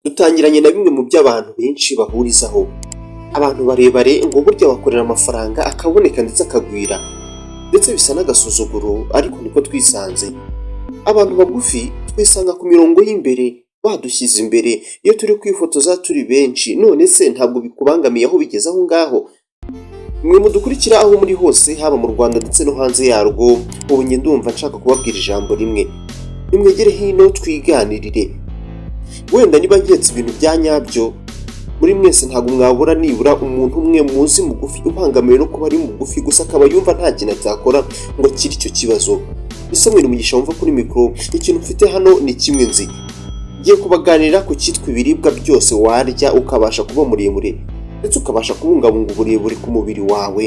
Dutangiranye na bimwe mu byo abantu benshi bahurizaho. Abantu barebare ngo burya bakorera amafaranga akaboneka ndetse akagwira, ndetse bisa n'agasuzuguro, ariko niko twisanze. Abantu bagufi twisanga ku mirongo y'imbere, badushyize imbere iyo turi kwifotoza turi benshi. None se ntabwo bikubangamiye aho bigeze aho ngaho? Mwe mudukurikira aho muri hose, haba mu Rwanda ndetse no hanze yarwo, ubu njye ndumva nshaka kubabwira ijambo rimwe: nimwegere hino twiganirire. Wenda niba nketse ibintu bya nyabyo, muri mwese ntabwo mwabura nibura umuntu umwe muzi mugufi ubangamiwe no kuba ari mugufi gusa, akaba yumva nta kintu atakora ngo akire icyo kibazo. Ni Umugisha wumva kuri mikoro. Ikintu mfite hano ni kimwe nzi: ngiye kubaganirira ku cyitwa ibiribwa byose warya ukabasha kuba muremure, ndetse ukabasha kubungabunga uburebure ku mubiri wawe,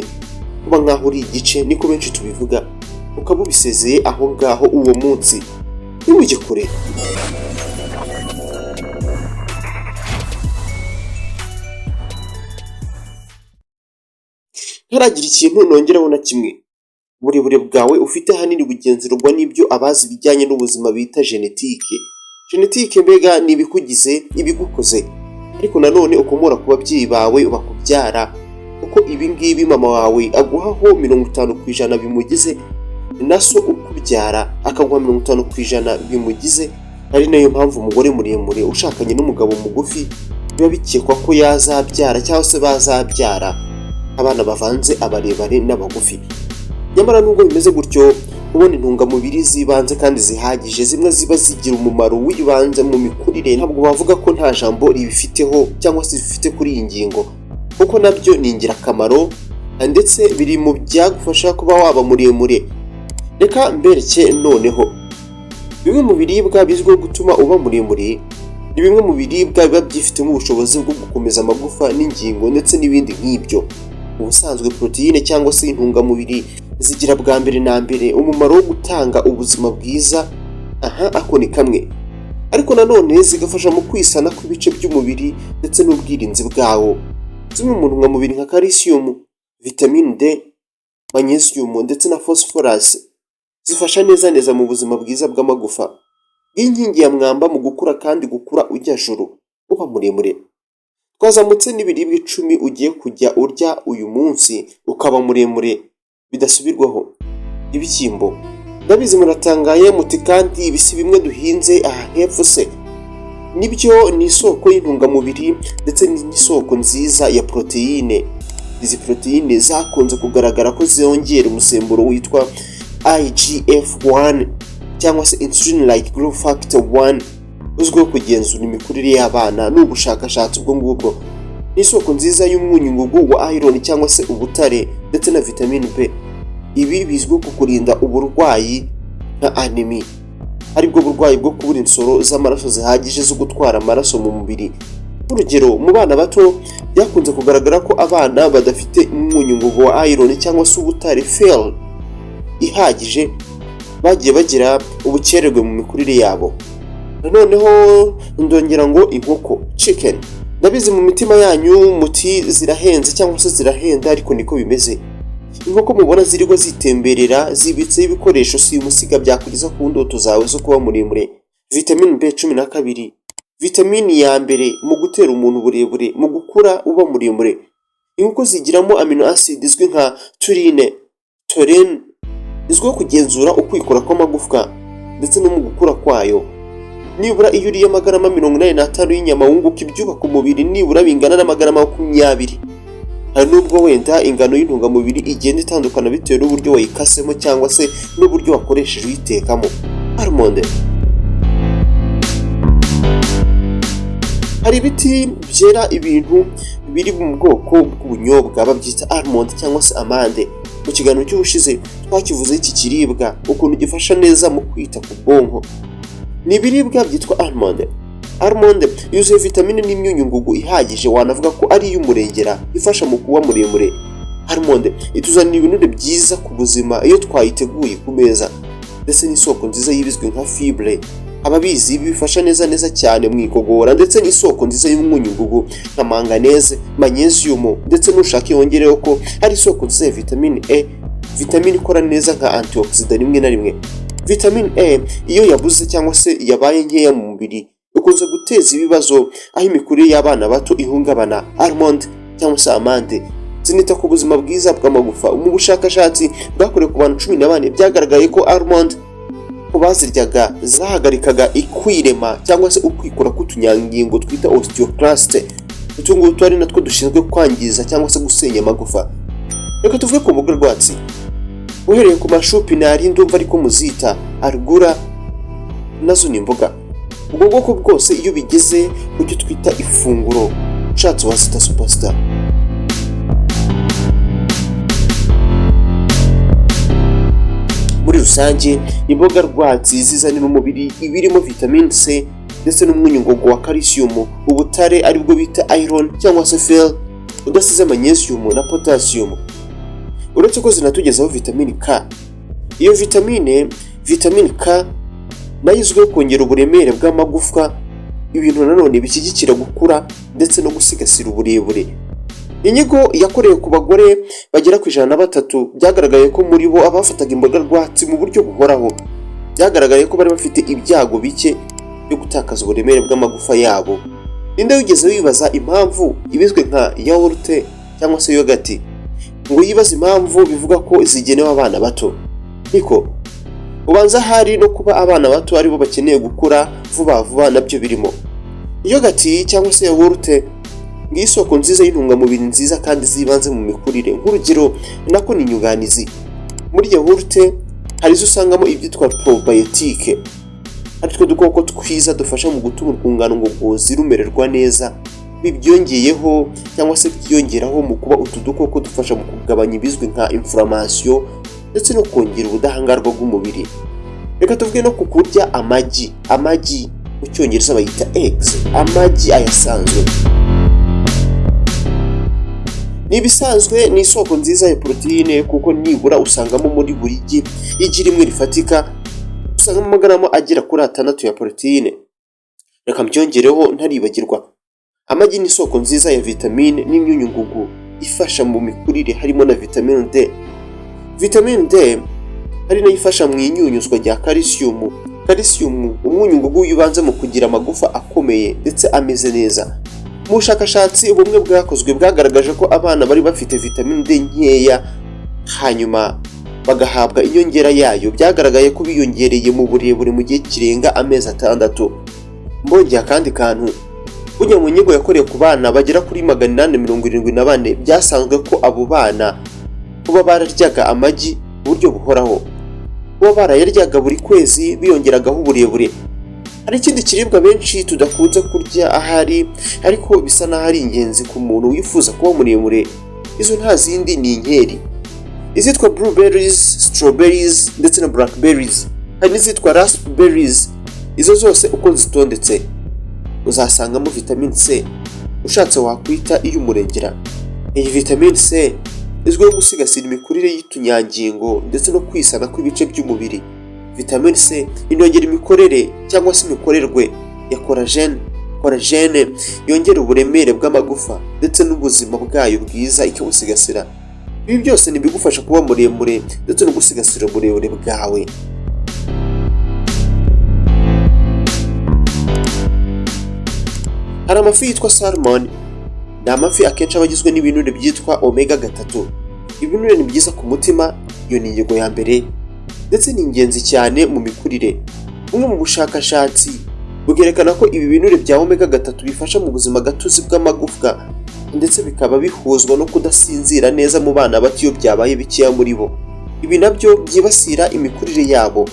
kuba nk'aho uri igice, niko benshi tubivuga, ukaba ubisezeye aho ngaho uwo munsi. Ntimujye kure. Ntaragira ikintu nongeraho na kimwe, uburebure bwawe ufite ahanini bugenzurwa n'ibyo abazi ibijyanye n'ubuzima bita génétique. Génétique mbega ni ibikugize, ibigukoze, ariko nanone ukomora ku babyeyi bawe bakubyara, kuko ibi ngibi mama wawe aguhaho 50% bimugize, na so ukubyara akaguha 50% bimugize. Ari nayo mpamvu umugore muremure ushakanye n'umugabo mugufi biba bikekwa ko yazabyara cyangwa se bazabyara abana bavanze, abarebare n'abagufi. Nyamara nubwo bimeze gutyo, kubona intungamubiri z'ibanze kandi zihagije, zimwe ziba zigira umumaro w'ibanze mu mikurire, ntabwo bavuga ko nta jambo ribifiteho cyangwa se rifite kuri iyi ngingo, kuko nabyo ni ingirakamaro ndetse biri mu byagufasha kuba waba muremure. Reka mbereke noneho bimwe mu biribwa bizwiho gutuma uba muremure. Ni bimwe mu biribwa biba byifitemo ubushobozi bwo gukomeza amagufa n'ingingo ndetse n'ibindi nk'ibyo. Ubusanzwe poroteyine cyangwa se intungamubiri zigira bwa mbere na mbere umumaro wo gutanga ubuzima bwiza, aha ako ni kamwe, ariko nanone zigafasha mu kwisana kw'ibice by'umubiri ndetse n'ubwirinzi bwawo. Zimwe mu ntungamubiri nka calcium, vitamine D, magnesium ndetse na phosphorus zifasha neza neza mu buzima bwiza bw'amagufa, bw'inkingi ya mwamba mu gukura kandi gukura ujya juru, uba muremure. Twazamutse n'ibiribwa 10 ugiye kujya urya uyu munsi ukaba muremure bidasubirwaho. Ibishyimbo. Ndabizi muratangaye muti: "Kandi ibi si bimwe duhinze aha hepfo se?" Nibyo, ni isoko y'intungamubiri ndetse n'isoko nziza ya poroteyine. Izi poroteyine zakunze kugaragara ko zongera umusemburo witwa IGF-1 cyangwa se insulin like growth factor 1, uzwiho kugenzura imikurire y'abana. Ni ubushakashatsi ubwo ngubwo. Ni isoko nziza y'umwunyungugu wa iron cyangwa se ubutare ndetse na vitamine B. Ibi bizwiho kukurinda uburwayi nka anémie, aribwo burwayi bwo kubura insoro z'amaraso zihagije zo gutwara amaraso mu mubiri. Nk'urugero, mu bana bato byakunze kugaragara ko abana badafite umwunyungugu wa iron cyangwa se ubutare, fer ihagije, bagiye bagira ubukererwe mu mikurire yabo. Noneho ndongera ngo inkoko, chicken. Ndabizi mu mitima yanyu muti zirahenze cyangwa se zirahenda, ariko niko bimeze. Inkoko mubona zirirwa zitemberera zibitseho ibikoresho simusiga byakugeza ku ndoto zawe zo kuba muremure. Vitamine B12, vitamini ya mbere mu gutera umuntu uburebure, mu gukura uba muremure. Inkoko zigiramo amino acid izwi nka taurine. Taurine izwiho kugenzura ukwikora kw'amagufwa ndetse no mu gukura kwayo. Nibura iyo uriye amagarama 85 y'inyama, wunguka ibyubaka umubiri nibura bingana n'amagarama 20. Hari n'ubwo wenda ingano y'intungamubiri igenda itandukana bitewe n'uburyo wayikasemo cyangwa se n'uburyo wakoresheje uyitekamo. Almond. Hari ibiti byera ibintu biri mu bwoko bw'ubunyobwa, babyita almond cyangwa se amande. Mu kiganiro cy'ubushize twakivuzeho iki kiribwa, ukuntu gifasha neza mu kwita ku bwonko. Ni ibiribwa byitwa almond. Almond yuzuye vitamine n'imyunyungugu ihagije, wanavuga ko ari iy'umurengera ifasha mu kuba muremure. Almond ituzanira ibinure byiza ku buzima iyo twayiteguye ku meza, ndetse n'isoko nziza y'ibizwi nka fibre. Ababizi bifasha neza neza cyane mu igogora, ndetse n'isoko nziza y'umwunyungugu nka manganese, magnesium, ndetse nushaka yongereho ko ari isoko nziza ya vitamine E, vitamine ikora neza nka antioxidant rimwe na rimwe. Vitamine E iyo yabuze cyangwa se yabaye nkeya mu mubiri, ikunze guteza ibibazo aho imikurire y'abana bato ihungabana. Almond cyangwa se amande zinita ku buzima bwiza bw'amagufa. Mu bushakashatsi bwakorewe ku bantu 14, byagaragaye ko almond ku baziryaga zahagarikaga ikwirema cyangwa se ukwikura k'utunyangingo twita osteoclast. Utu ngutu ari natwo dushinzwe kwangiza cyangwa se gusenya amagufa. Reka tuvuge ku mboga rwatsi, uhereye ku mashu, pinari, ndumva ariko muzita arugula, nazo ni imboga. Ubwo bwoko bwose iyo bigeze ku cyo twita ifunguro, ushatse wazita superstar. Muri rusange, imboga rwatsi zizanira umubiri ibirimo vitamine C ndetse n'umwunyungugu wa calcium, ubutare aribwo bita iron cyangwa se fer, udasize magnesium na potassium. Uretse ko zinatugezaho vitamine K. Iyo vitamine K nayo izwiho kongera uburemere bw'amagufwa, ibintu nanone bishyigikira gukura ndetse no gusigasira uburebure. Inyigo yakorewe ku bagore bagera ku 103, byagaragaye ko muri bo abafataga imboga rwatsi mu buryo buhoraho, byagaragaye ko bari bafite ibyago bike byo gutakaza uburemere bw'amagufa yabo. Ninde wigeze wibaza impamvu ibizwi nka yawurute cyangwa se yogurt, ngo yibaze impamvu bivuga ko zigenewe abana bato? Niko ubanza hari no kuba abana bato aribo bakeneye gukura vuba vuba nabyo birimo. Yogurt cyangwa se yawurute ngiyi isoko nziza y'intungamubiri nziza kandi z'ibanze mu mikurire. Nk'urugero, nako ni inyunganizi, muri yawurute hari izo usangamo ibyitwa probiotique, ari two dukoko twiza dufasha mu gutuma urwungano ngogozi rumererwa neza. Bibyongeyeho cyangwa se byiyongeraho mu kuba utu dukoko dufasha mu kugabanya ibizwi nka inflammation ndetse no kongera ubudahangarwa bw'umubiri. Reka tuvuge no ku kurya amagi. Amagi mu Cyongereza bayita eggs. Amagi ayasanzwe ni ibisanzwe, ni isoko nziza ya poroteyine, kuko nibura usangamo muri buri gi, igi rimwe rifatika, usangamo amagarama agera kuri 6 ya poroteyine. Reka mbyongereho ntaribagirwa, amagi ni isoko nziza ya vitamine n'imyunyungugu ifasha mu mikurire, harimo na vitamine D. Vitamine D ari nayo ifasha mu inyunyuzwa rya calcium. Calcium, umwunyungugu w'ibanze mu kugira amagufa akomeye ndetse ameze neza. Mu bushakashatsi bumwe bwakozwe, bwagaragaje ko abana bari bafite vitamine D nkeya hanyuma bagahabwa inyongera yayo, byagaragaye ko biyongereye mu burebure mu gihe kirenga amezi 6. Mbongeye akandi kantu, burya mu nyigo yakorewe ku bana bagera kuri 874, byasanzwe ko abo bana kuba bararyaga amagi mu buryo buhoraho, kuba barayaryaga buri kwezi, biyongeragaho uburebure. Hari ikindi kiribwa benshi tudakunze kurya ahari, ariko bisa n'aho ari ingenzi ku muntu wifuza kuba muremure. Izo nta zindi, ni inkeri, izitwa blueberries, strawberries ndetse na blackberries. Hari n'izitwa raspberries. Izo zose uko zitondetse uzasangamo vitamine C, ushatse wakwita iy'umurengera. Iyi vitamine C izwiho gusigasira imikurire y'utunyangingo ndetse no kwisana kw'ibice by'umubiri. Vitamine C inongera imikorere cyangwa se imikorerwe ya collagène. Collagène yongera uburemere bw'amagufa ndetse n'ubuzima bwayo bwiza ikabusigasira. Ibi byose ni ibigufasha kuba muremure ndetse no gusigasira uburebure bwawe. Hari amafi yitwa salmon. Ni amafi akenshi aba agizwe n'ibinure byitwa omega 3. Ibinure ni byiza ku mutima, iyo ni ingingo ya mbere, ndetse ni ingenzi cyane mu mikurire. Bumwe mu bushakashatsi bwerekana ko ibi binure bya omega 3 bifasha mu buzima gatozi bw'amagufwa, ndetse bikaba bihuzwa no kudasinzira neza mu bana bato iyo byabaye bikeya muri bo. Ibi nabyo byibasira imikurire yabo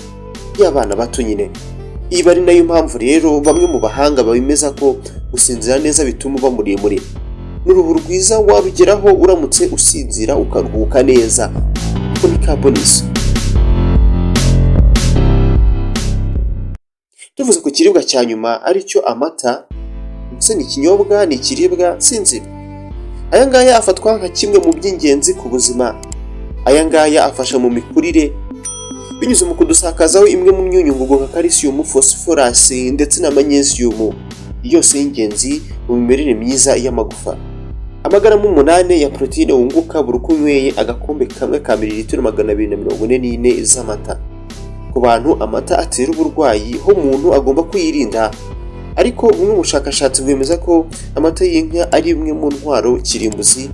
y'abana bato nyine. Ibi ari nayo mpamvu rero bamwe mu bahanga bemeza ko gusinzira neza bituma uba muremure. N'uruhu rwiza warugeraho uramutse usinzira ukaruhuka neza, kuko ni ka bonus. Tuvuze ku kiribwa cya nyuma, aricyo amata. Ese ni ikinyobwa, ni ikiribwa? Sinzi. Aya ngaya afatwa nka kimwe mu by'ingenzi ku buzima. Aya ngaya afasha mu mikurire binyuze mu kudusakazaho imwe mu myunyungugu nka calcium, phosphorus ndetse na magnesium, yose y'ingenzi mu mimerere myiza y'amagufa. Amagarama 8 ya poroteyine wunguka buri uko unyweye agakombe kamwe ka mililitiro 244 z'amata. Ku bantu amata atera uburwayi ho, umuntu agomba kuyirinda, ariko bumwe mu bushakashatsi bwemeza ko amata y'inka ari imwe mu ntwaro kirimbuzi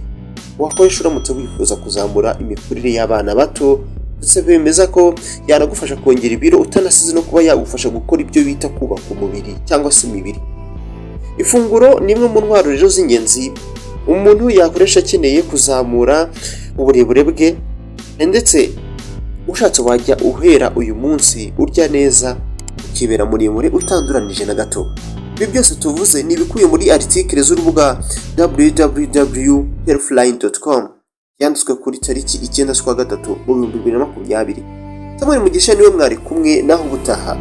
wakoresha uramutse wifuza kuzamura imikurire y'abana bato, ndetse bemeza ko yanagufasha kongera ibiro, utanasize no kuba yagufasha gukora ibyo bita kubaka umubiri cyangwa se imibiri. Ifunguro ni imwe mu ntwaro rero z'ingenzi umuntu yakoresha akeneye kuzamura uburebure bwe, ndetse ushatse wajya uhera uyu munsi urya neza, ukibera muremure utanduranije na gato. Ibi byose tuvuze ni ibikubiye muri article z'urubuga www.healthline.com, yanditswe kuri tariki 9 z'ukwa gatatu mu 2020. Samuel Mugisha niwe mwari kumwe, naho ubutaha.